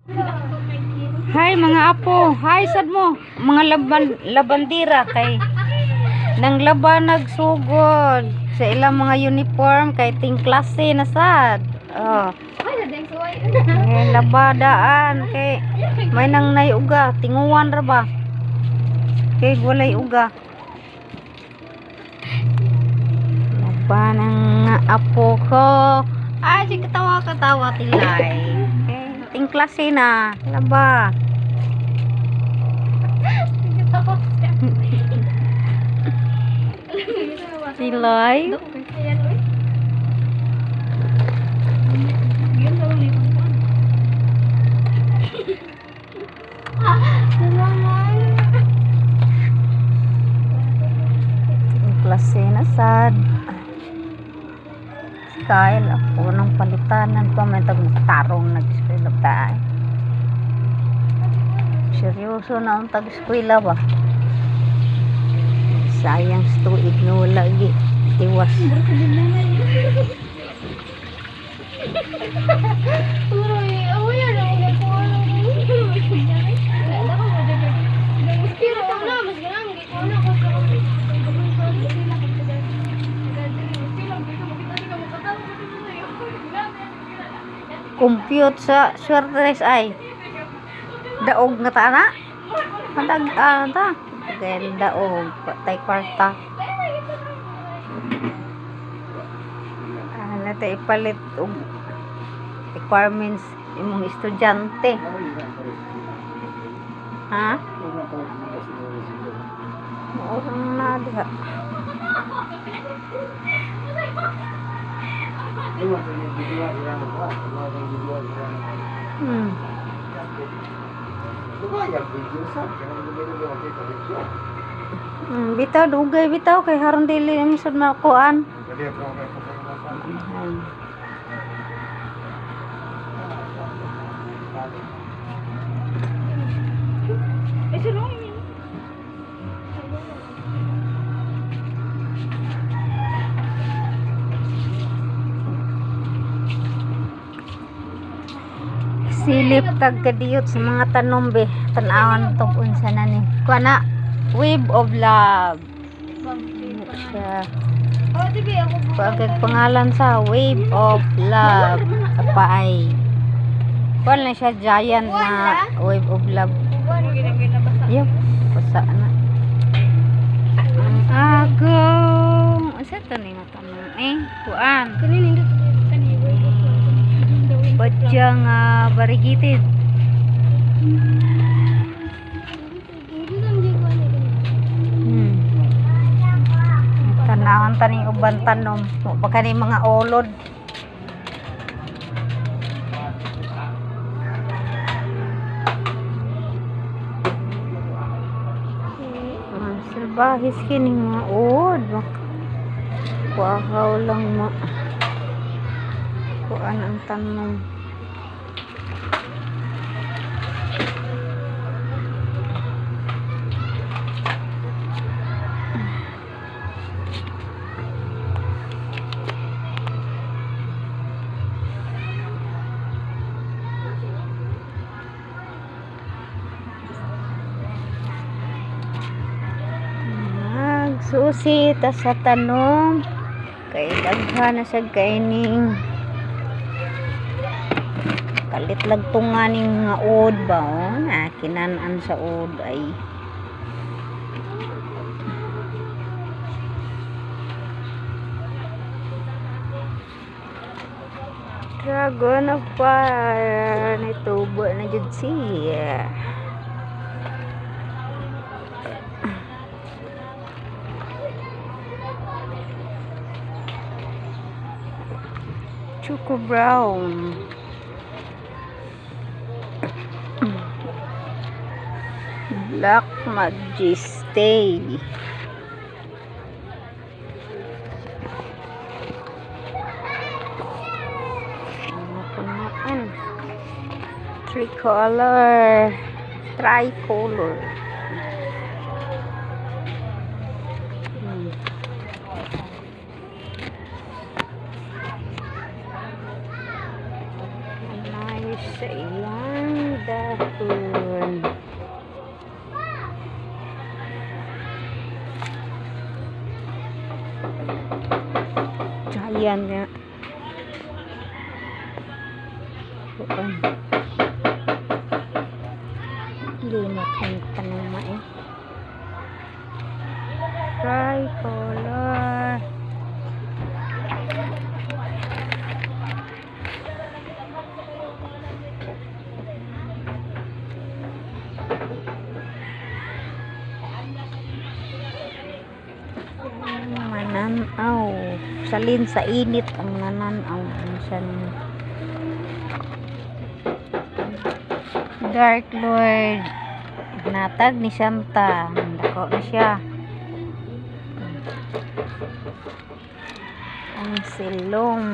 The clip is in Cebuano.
Hi mga apo, hi sad mo. Mga laban labandira kay nang laban nagsugod sa ilang mga uniform kay ting klase na sad. Oh. Eh, labadaan kay may nang nay uga, tinguan ra ba? Kay walay uga. Laban ang apo ko. Ay, si katawa katawa tilay. Okay, ting klase na, laba. Tilay. Ting klase na sad. Si Kyle, ako nang palitanan ko may tag tarong nag-eskwela ta. Seryoso na ang tag-eskwela ba? Sayang sa tuig na wala gi tiwas. Compute sa swertres ay daog nga ta na. Madag ta. Kaya daog patay kwarta. Ah, nata ipalit og requirements imong estudyante. Ha? Orang na diha. Bitaw dugay bitaw kay haron dili mo sad makuan. Silip tag kadiyot sa mga tanom be, tan-awan tog unsa na ni. Kuan na, Wave of Love. Siya. Pagkag pangalan sa Wave of Love. Kapaay. Kuan lang siya giant na Wave of Love. Yep, basa na. Ang agong unsa to ni nga tanom eh? Kuan. Badyang variegated. Tanawan taning uban tanom. Baka ni mga olod. Salbahis kini mga uod. Kuakaw lang ma. Kuan ang tanom. Nagsusi ta sa tanom kay daghan na sad kaining kalit lagtungan ning mga uod ba oh na kinan-an sa uod ay Dragon of Fire nitubo na jud siya. Choco Brown. Black Majesty. Punuan. Tricolor. Tricolor. Nice sa iyang Gihapon. Giant nga. Kuan. Limot ang tanuma eh. Tricolor. Mananaw. Salin sa init ang nananaw. Ano siya ni Dark Lord. Natag ni Santa. Dako na siya. Ang silong.